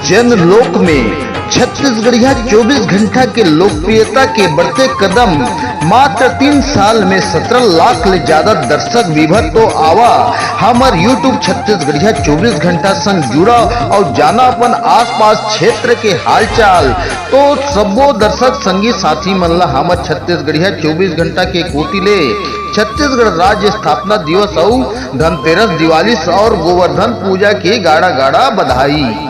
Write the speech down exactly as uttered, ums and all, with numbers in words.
जनलोक में छत्तीसगढ़िया चौबीस घंटा के लोकप्रियता के बढ़ते कदम। मात्र तीन साल में सत्रह लाख ले ज्यादा दर्शक विभव। तो आवा, हमर YouTube छत्तीसगढ़िया चौबीस घंटा संग जुड़ा और जाना अपन आसपास क्षेत्र के हालचाल। तो सबो दर्शक संगी साथी मन ला हमर छत्तीसगढ़िया चौबीस घंटा के कोति ले छत्तीसगढ़ राज्य स्थापना दिवस अउ धनतेरस, दिवाली और गोवर्धन पूजा के गाड़ा गाड़ा बधाई।